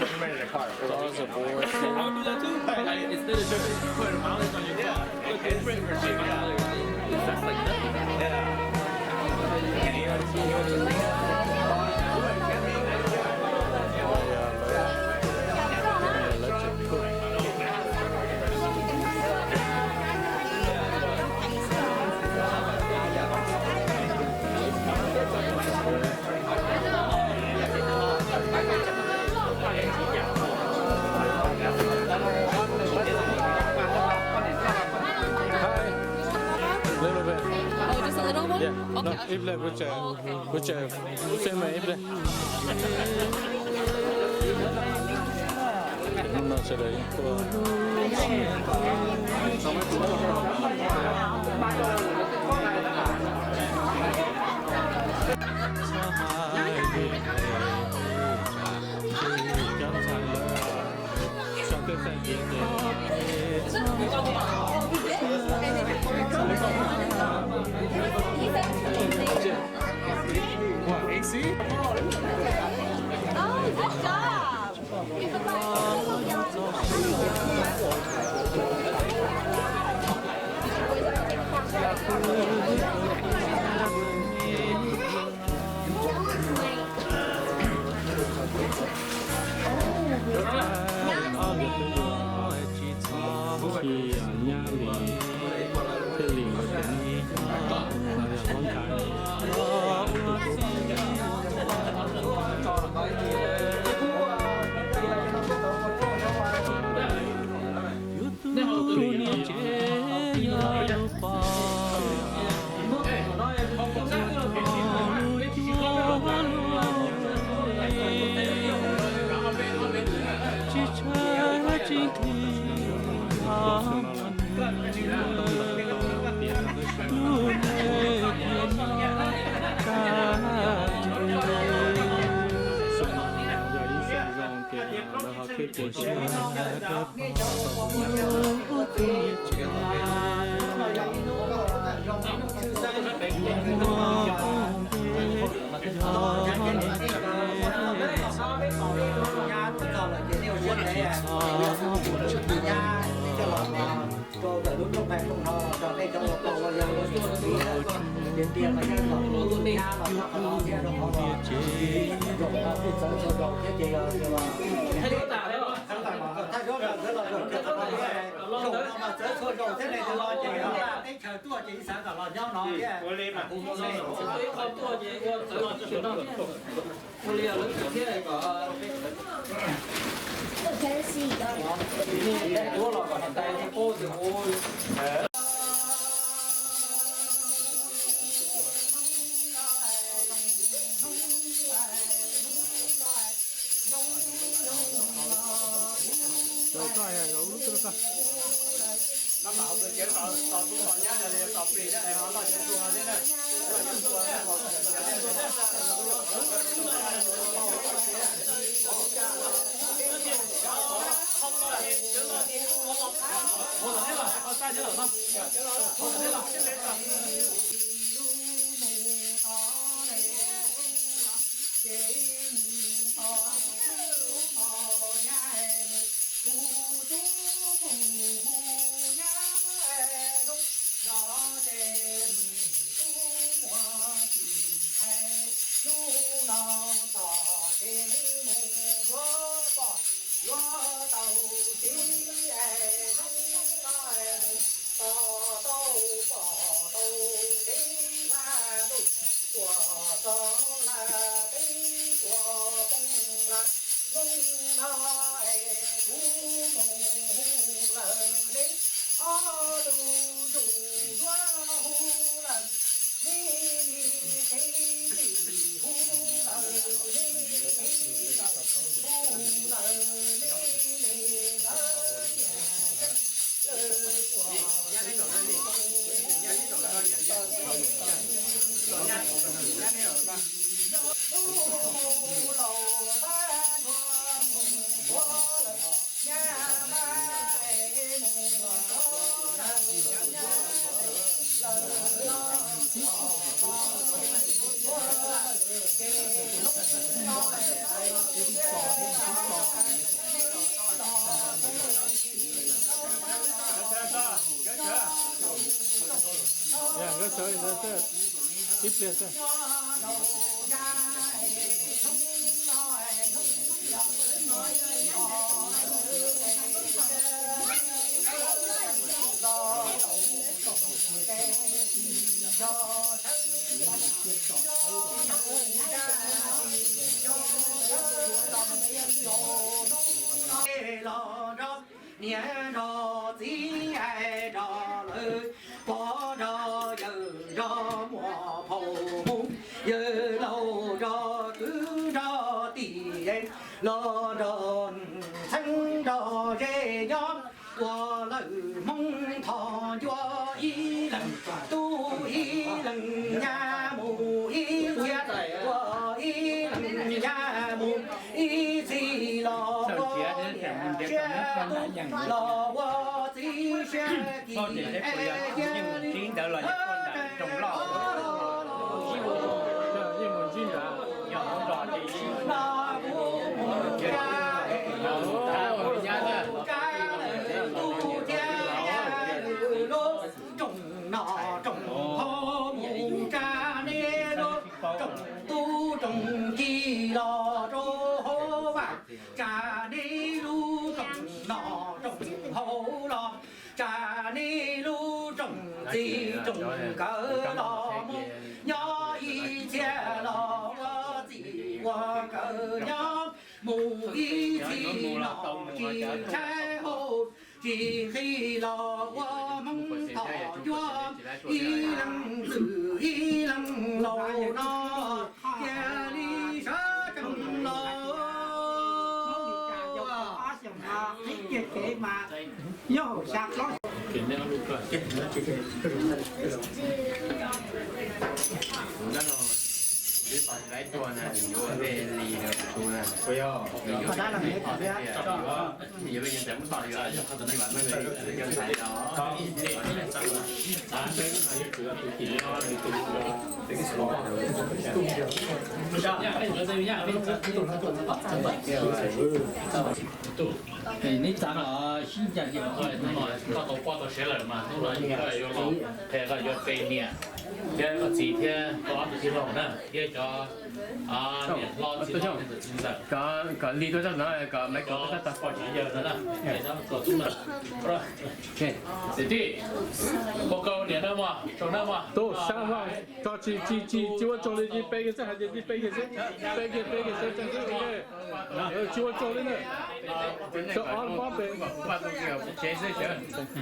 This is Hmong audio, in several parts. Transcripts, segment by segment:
Plausible. Instead of just putting mileage on your car, put different shit mileage. That's like nothing. Hi. Little bit. Oh, just a little one? Yeah. No, okay. Ib pliag, kuv tseem, kuv tseem film ib pliag. Hnub no sawv daws yeej tuaj Wow, A C? Oh, good job. Tsis nyab li, thiaj li ua tus nib, hlob nthaiv. Yus tus niam tsev yog lub pom, lub cuab lub yig, tsis tshawb tsis nqhis, lub neej tiag nyob tag nrho. Lawv ho khwb kev siab rau pog rau tus niam tsev. Muaj poj npe yog txhob ua tsis txhob ua tsis txhob. Rau ntawm lub rooj pem rooj no los rau nej cov uas pom uas yog lub txiv tiag mas yog tus nyab los rau qhov no thiab rau qhov no. Zaum no thiaj txawv txhua zaus thiab ces yog tias thaj zaub los nkawd los zaum kiag qhov no thiab, zaum no mas txawv txhua zaus thiab ne, tus no ces yog npaj teb chaws tuaj ces ib xav kom los nyob no thiab. Ib pliag xwb. Los nrog niam nrog txiv, nrog lawv pog nrog yawg nrog muam phauj mus, yawg laus nrog kwv nrog tij, los nrog txheeb nrog ze nyob, ua lawm Hmoob thov ncua ib leeg tub ib leeg nyab mus ib txhia, ua ib leeg nyab mus ib txhis los ua niam siab tub los ua txiv siab kis es cia li rooj noj rooj haus mus tsa nej lub rooj tub rooj ki los rau hauv vaj, tsa nej lub rooj noj rooj haus los, tsa nej lub rooj txij rooj nkawm los mus, nyob ib txhia los ua txij ua nkawm nyob, mus ib txhis los tsis tshaib hauj tsis nqhis los ua Hmoob thov ncua ib leeg ntxwg ib leeg laus no, cia li sawv tsees los. Neb txav los sib ncaim ces koj tau poj tau sev lawm mas hnub no yuav los qhia koj yuav pe niam thiab koj txiv thiab koj ob tug tij laug na thiab cov niam hlob txiv hlob ntxawm txiv ntxawm, kom li tuaj txog no kom me koj poj tsev yawg no na, es no kom tub na. Txiv tij, ua koj niam na mog, tsaug na mog. Tub sab hlo, tso tsis tsis tsis tsis ua tsaug li, tsis pe kiag xwb, hais tias tsis pe kiag xwb, pe kiag pe kiag xwb, tseem xwb, ok. Tsis ua tsaug li na. Tso ob pob pe.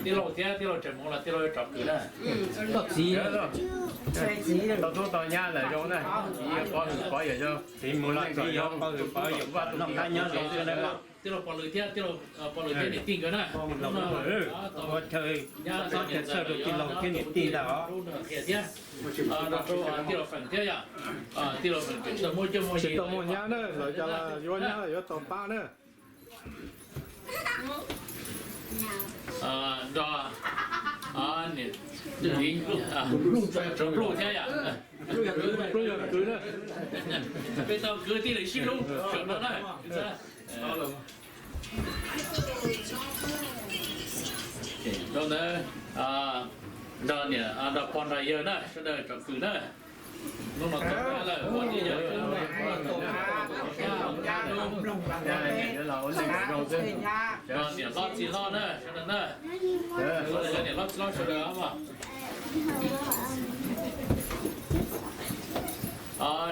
Tij laug thiab tij laug tseem mus los tij laug yuav rov kwv na. Koj txiv, tau tub tau nyab lawm zoo na, txiv yuav pov hwm pov yawm zoo, txiv mus los txiv yuav pov hwm pov yawm, noj qab nyob zoo xwb na. Tij laug Pov Lwm thiab tij laug Pov Lwm thiab niam tij nkawd na. Ua chaw txhawj rau tij laug thiab niam tij ntag os. Thiab, tij laug Feem thiab yom, tij laug Feem tsis tau muaj cuab muaj yig, tsis tau muaj nyab na, lawv cas yuav nyab yuav tau pab na. Nrog Tsuv Npluj thiab yom, peb tau kwv tij lawm sib hlub sawv no na. Rau ntawd, nrog niam nrog pog nrog yawg na, sawv daws tsom kwm na. Hnub no tau lawm, pog thiab yawg, niam hlob txiv hlob na, sawv daws na. Niam hlob txiv hlob sawv daws mog.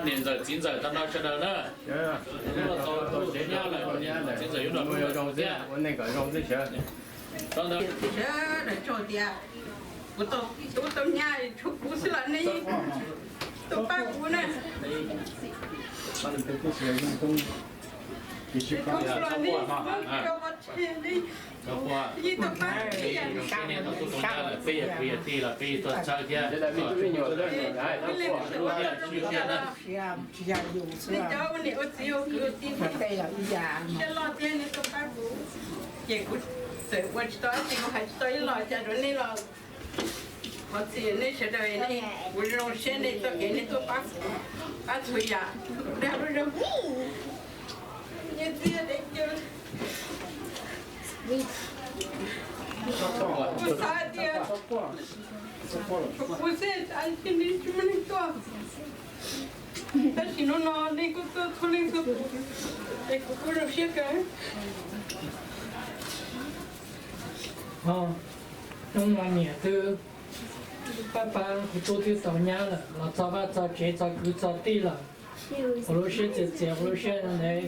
Niam ntxawm txiv ntxawm tag nrho sawv daws na. Hnub no tau tsev nyab lawm, niam ntxawm txiv ntxawm yuav nrog hlub zoo thiab. Sawv daws, sawv daws tsaug tias kuv tau tub tau nyab tshuav kuv xwb los nej tuaj pab kuv na. Peb yog kwv yog tij los peb tuaj txhawb thiab. Nej cov ua niam ua txiv ua kwv ua tij, siab loj thiab nej tuaj pab kuv, ces kuv txawm ua tsis tau dab tsi, kuv hais tsis tau ib los cas rau nej los. Thov txim nej sawv daws, nej, kuv zoo siab nej txoj kev nej tuaj pab kuv, pab txhua yam, dag lub zoo. Kuv xav tias Kuv xwb, tab sis hnub no nej kuj tuaj txhua leej txhua tus, es kuv kuj zoo siab kawg. Hnub no niam twb pab pab kuv tub twb tau nyab lawm, los txog vaj txog tsev txog kwv txog tij lawm, kuv lub siab txias txias, kuv lub siab ntev.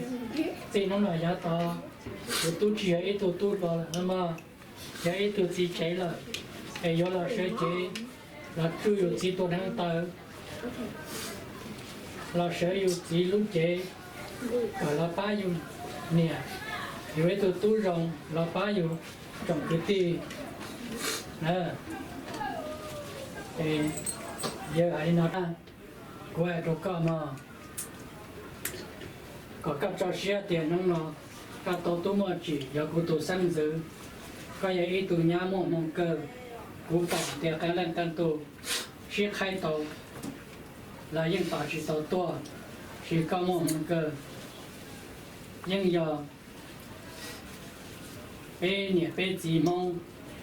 Txij hnub no yav tod, kuv tub tsis yog ib tug tub hluas lawm no mog, yog ib tug txiv tsev lawm, es yuav los sawv cev los tsuj yus txiv tus neev taw, los sawv yus txiv lub cev, kom los pab yus niam, yus ib tug tub zoo los pab yus tsoom kwv tij. Yawg hais li no, kuv hais rau koj mog, kom koj tso siab tias hnub no koj tau tub Muaj Tsim yog kuv tus xeeb ntxwv, koj yog ib tug nyab muaj hmoo kawg. Kuv pom tias qee leej qee tus sib qhaib tau los yeej tos tsis tau tuaj, sis koj muaj hmoo kawg. Yeej yog peb niam peb txiv Hmoob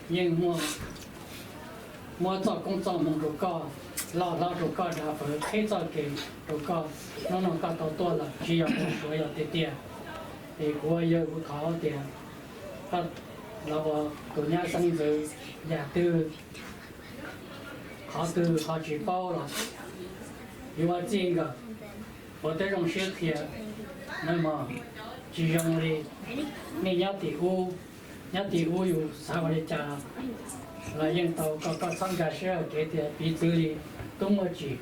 yeej muab txoj koob txoj hmoo rau koj, loj hlob rau koj, dav fawv qheb txoj kev rau koj. Hnub no koj tau tuaj lawm, tsis yog ua suav yog tiag tiag. Es kuv ua yawg kuv thov tias koj los ua tus nyab xeeb ntxwv, yam twg qhov twg ho tsis paub los yuav ua txij nkawm, ua tib zoo siab qhia nawb mog. Tsis zoo li nej nyob tim ub, nyob tim ub yus xav ua li cas los yeej tau, kom koj txhob nkag siab hais kev tias piv txwv li tub Muaj Tsim,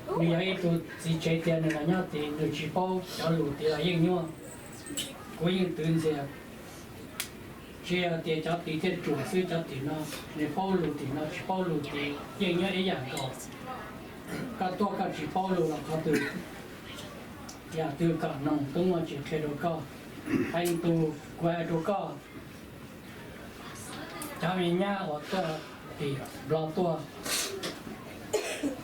nws yog ib tug txiv tsev tiag, nws los nyob tid nws tsis paub cov lus tid los yeej nyuaj. Kuv yeej twv ntxias, tsis yog tias cov tid thiaj ruam xwb, cov tim no nws paub lus tim no tsis paub lus tid yeej nyob ib yam nkaus. Koj tuaj koj tsis paub lus los qhov twg, yam twg kom noog tub Muaj Tsim qhia rau koj. Qee tus kuv hais rau koj, cov me nyab uas tuaj tim Nplog tuaj,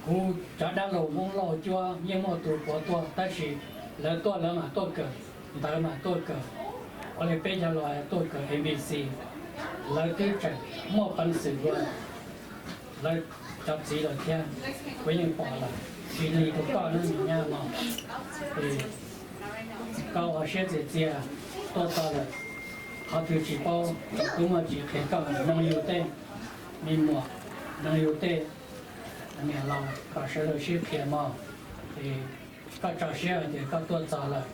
kuv cov dab laug Hmoob Lauj Cuab yeej muaj tus puav tuaj, tab sis lawv tuaj lawv mam tuaj kawm ntawv, mam tuaj kawm, ua li peb cov los tuaj kawm A B C, lawv twb tseem muaj peev xwm ua lawv cov txiv lawm thiab. Kuv yeej pom lawm, tsis li rau koj lub me nyab no. Koj ua siab txias txias tuaj txog lawm, qhov twg tsis paub tub Muaj Tsim qhia koj, noog yus tej me muam, noog yus tej niam laus kom sawv daws sib qhia mog. Koj tso siab hais tias koj tuaj txog lawm,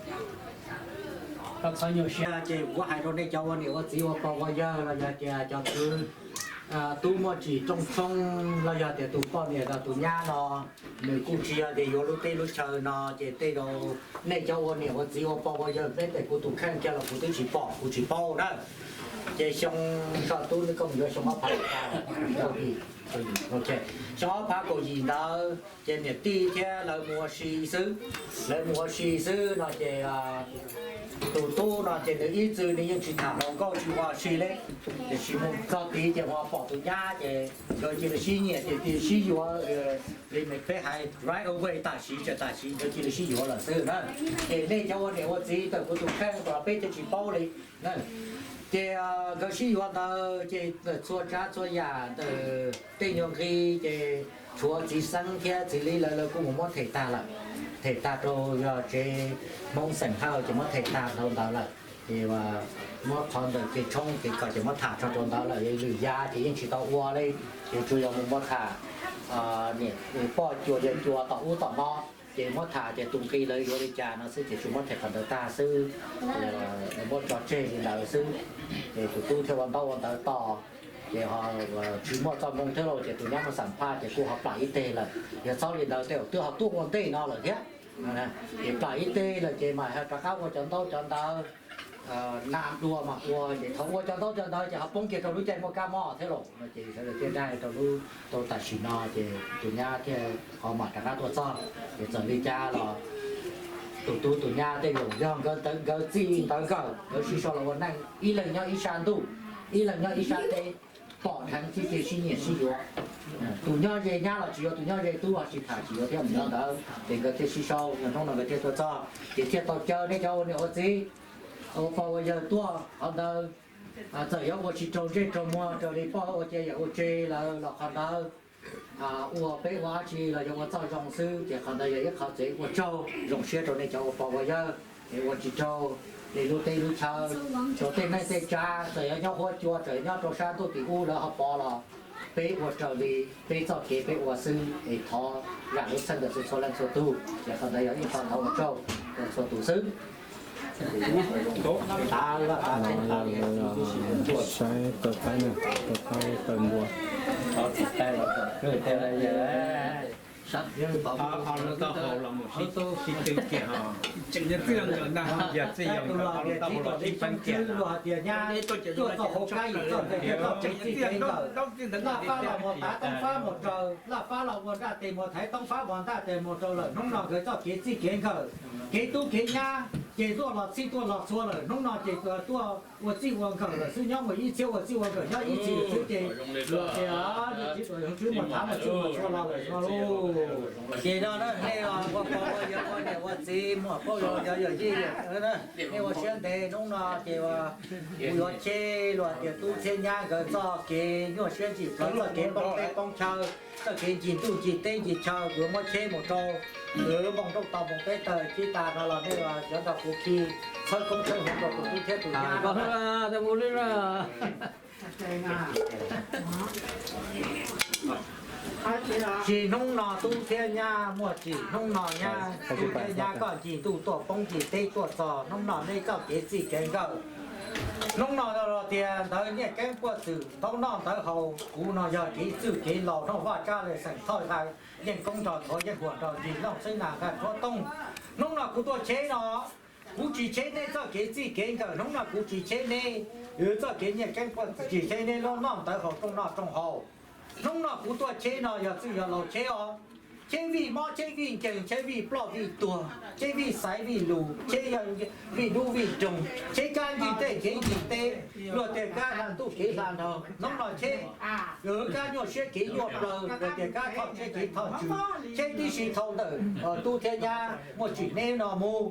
koj txhob nyuaj siab. Ces kuv hais rau nej cov ua niam ua txiv ua pog ua yawg los yog tias cov kwv, tub Muaj Tsim rooj tshoob los yog tias tus poj niam los tus nyab no, nws kuj tsis yog tias yuav lub teb lub chaw no ces tej zaum nej cov ua niam ua txiv ua pog ua yawg peb tes kuv tus kheej kiag los kuv twb tsis pom kuv tsis paub na. Ces xyoo, tub, koj mus yuav xyoo ob phav, xyoo ob phav kaum yim ntawd ces niam tij thiab lawv mus ua si xwb, lawv mus ua si xwb no ces tus tub no ces nws ib txwm nws yeej tsis tham hluas nkauj tsis ua si li. Tiam sis mus txog tid ces ho pom tus nyab ces nkawd cia li sib nyiam ces cia li sib yuav li peb hais right away, tam sim, tam sim nkawd cia li sib yuav lawm xwb na. Ces nej cov ua niam ua txiv tawm kuv tus kheej los peb thiaj tsis paub li. Ces nkawd sib yuav ntawd ces txhua tsav txhua yam ntawm tej nyuag nqi ces tshuav txiv xeeb thiab txiv li lawv, lawv kuj mus muab them tag lawm, them tag rau yog tsev Hmoob xeem Hawj ces muab them tag rau ntawd lawm. Ces muab qhov ntawm kev tshoob kev kos ces muab tham tso rau ntawd lawm, lwm yam ces yeej tsis tau ua li. Ces tsuas yog mus muab tham niam poj cuas yawg cuas tom ub tom no, ces muab tham ces tus nqi lawv yuav li cas no xwb ces tsuas muab them qhov ntawd tag xwb, muab tso tseg li ntawd xwb. Ces tus tub thiaj ua ntaub ua ntawv tos, ces ho tsis muaj txoj hmoo thiab lauj, ces tus nyab mus xam phaj ces kuj ho plam ib teg lawm. Yog txhob li ntawd tej zaum twb ho tuaj ua ntej no lawm thiab. Ces plam ib teg lawm ces mam ho rov qab ua cov ntaub cov ntawv, nam dua mam ua, ces thaum ua cov ntaub cov ntawv ces ho poob kiag rau lub caij muaj kab mob thiab lauj. No ces sawv daws thiaj dai rau lub, rau tam sim no ces tus nyab thiaj ho mam rov qab tuaj txog. Ces txawm li cas los tus tub tus nyab tej zaum yog nkawd txij nkawm nkawd sib sau los ua neej, ib leeg nyob ib sab ntuj, ib leeg nyob ib sab teb, pom dheev thiab cia sib nyiam sib yuav. Tus nyob ze nyab los tsis yuav, tus nyob ze tub los tsis tham tsis yuav thiab mus nyob ntawd, ces nkawd thiaj sib sau, yog hnub no nkawd thiaj tuaj txog, ces thiaj tau caw nej cov ua niam ua txiv, ua pog ua yawg tuaj qhov ntawd. Txawm yuav ua tsis raug ntsej raug muag raws li poj ua cia yawm ua tsev lawm los qhov ntawd ua peb ua dab tsi los yog ua txoj zoo xwb ces qhov ntawd yog ib qhov txawv ua tsaug zoo siab rau nej cov ua pog ua yawg es ua tsis raug li lub teb lub chaw, rau tej neej tej tsav txawm yog nyob huab cua txawm yog nyob rau sab ntuj tim ub lawv ho pov los peb ua raws li peb txoj kev peb ua xwb es thov zam lub txheej ntawm txhua txhua leej txhua tus ces qhov ntawd yog ib qho thov ua tsaug rau txhua tus xwb. Saib tawg qaib na, tawg qaib tawg npua. Luag hais tias nyab tuaj txoj hauv kab yim txoj ntawd thiab txoj kev txij kev nkawm, laj fab los mus tav toob fab mus raws, laj fab los ua ntaj tes mus thaiv toob fab mus ntaj tes mus raws lawm. Hnub no nkawd txoj kev txij kev nkawm, kev tub kev nyab ces tuaj los txhij tuaj los txhua lawm. Hnub no ces tuaj ua txij ua nkawm lawm xwb, nyob mus ib txhiab ua txij ua nkawm nyob ib txhis xwb ces luag tias niam txiv tuam yoov tswb mus thav mus txhij mus txhua los lawm no lauj. Ces no nej ua pog ua yawg ua niam ua txiv muam phauj yawg yawm yij, nej ua siab ntev. Hnub no ces kuv yuav cheb luag tias tub thiab nyab nkawd txoj kev nyuaj siab ntsim plawv, txoj kev poob teb poob chaw, txoj kev ncig ntuj ncig teb ncig chaw, kuv yuav muab cheb mus rau lwm moo nrauj tau moo teb tawg cib tas no los nej cov nrog kuv khi txhawb koob txhawb hmoov rau tus tub thiab tus nyab no. Tsis hnub no tub thiab nyab muaj tsis hnub no nyab, tub thiab nyab koj ncig ntuj tuaj poob ncig teb tuaj txog hnub no nej txoj kev txij kev nkawm. Hnub no los tias ntawv nyiaj keeb puaj txwm ntaub noj ntawv haus, kuv no yog kev txwj kev laus noj vaj tsab le xeem thoj hais yeej koob nrog thuav yeej huam nrog ncig looj xwb nas nqaj tshuab tooj. Hnub no kuv tuaj cheb no, kuv tsis cheb neb txoj kev txij kev nkawm, hnub no kuv tsis cheb neb txoj kev nyiaj keeb puaj txwm, tsis cheb neb lub noj ntawv haus rooj noj rooj haus. Hnub no kuv tuaj cheb no yog txwj yog laus cheb os. Cheb vij mob cheb vij nkeeg cheb vij ploj vij tuag cheb vij xaiv vij lus cheb vij dub vij doog cheb kab ncig tej kev ncig teb, luag tias kab hla ntuj kev hla nrog. Hnub no cheb kab nyuaj siab kev nyuaj plawg, luag tias kab thoj siab kev thoj tswv, cheb tib si thau ntawm tub thiab nyab muaj tsim neb no mus.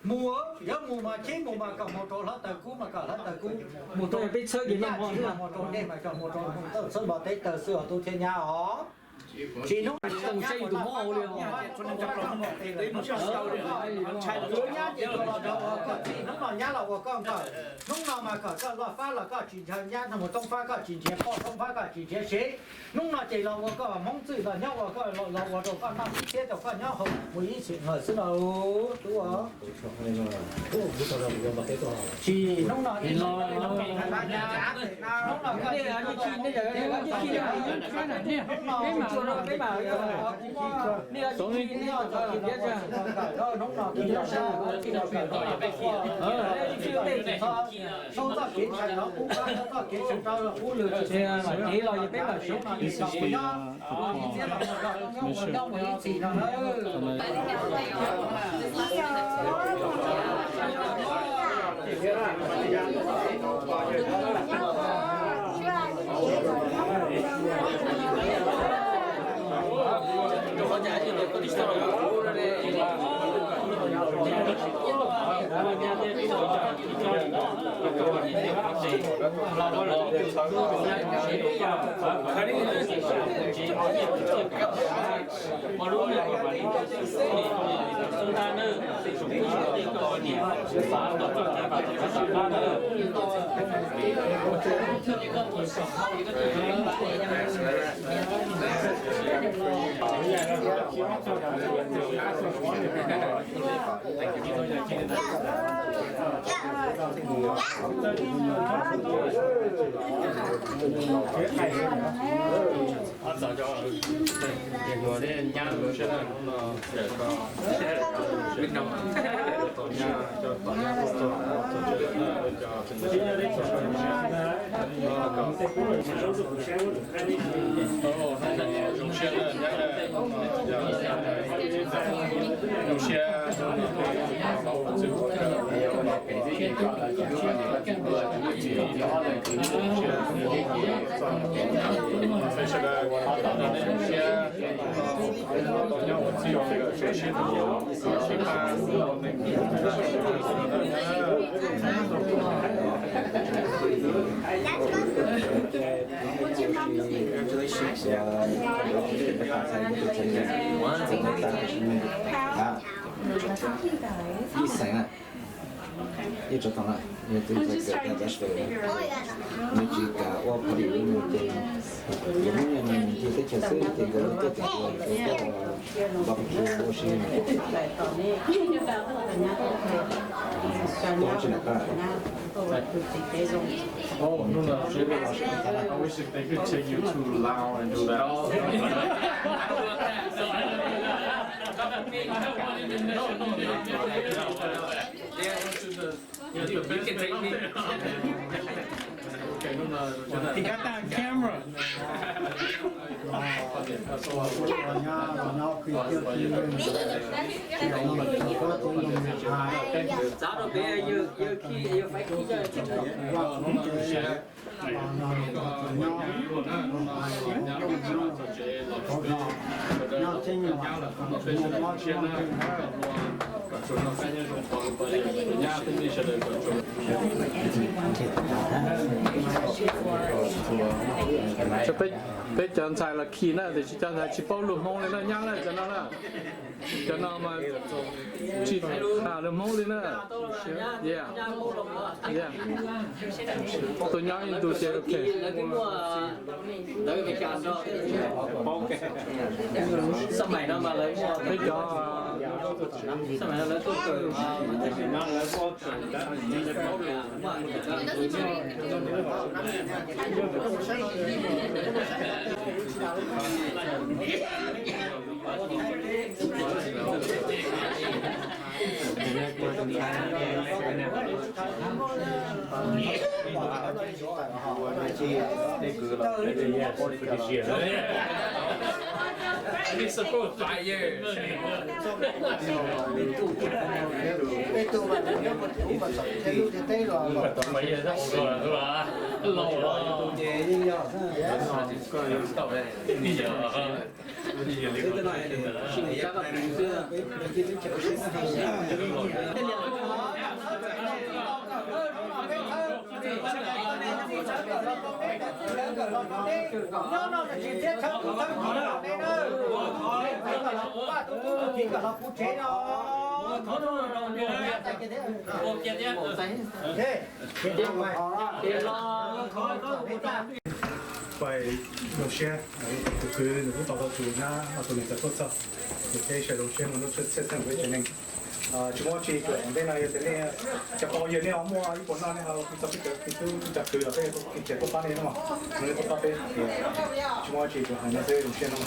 Mus, yuav mus mas cheb mus mas kom mus rau hluav taws kub mas kom hluav taws kub, mus rau peb txhawb kev noj mov mas mus rau nej mas kom mus rau txhawb npov teb taws xwb os tub thiab nyab os. Tsis hnub no nyab ces los ua koj txij, hnub no nyab los ua koj nkawm. Hnub no mas kom koj loj fab los koj tsis ntshaw nyab, hnub no toob fab koj tsis nrhiav poj, toob fab koj tsis nrhiav sev. Hnub no ces los ua koj hmoob txwj los nyob ua koj los ua rau koj noj ib thiab rau koj nyob haus mus ib txhis ntawd xwb no tub. Tsis hnub no hnub no koj hnub no sau txoj kev ntshai rov qub, txoj kev ntshai rau qub lwm tsis kev los yog peb mam sawv nyob ib txhis los mus nyob mus ib txhis no. Congratulations. Ib xeem na, ib tsob toom na, nws tsis kam ua party li nws ces, yog muab nws mus ncig teb chaws xwb ces nkawd tuaj tim ua barbecue ua si. Tuaj tsis nram qab. Oh, no, no, I wish they could take you to Laos and do that. You can take me. He got that camera. Txav rau pem, yawg khi, yawg faib khi coj. Peb cov ntxhais los khi na, tiam sis cov ntxhais tsis paub lus Hmoob li na, nyab lawm cov no na. Cov no mas tsis tham lus Hmoob li na. Yeah. Yeah. Tus nyob ib ntus ces ok. Peb cov Peb tug mas nyob puag tim ub mas txom tej lub tej teb los los ces yeej yog xwb. Pais zoo siab, tus kwv nws kuj tau tau tus nyab, tus niam txawm tuaj txog, ces peb sawv zoo siab mloog lub tshwj xeeb peb tsev neeg. Tsis muaj dab tsi, tsuas ntej no yog tias nej cov pog yawg nej ho muaj ib puas noj nej ho txog peb cov kwv los peb thiaj tuaj pab nej no, nej tuaj pab peb, tsis muaj dab tsi, tsuas hais no xwb, zoo siab no.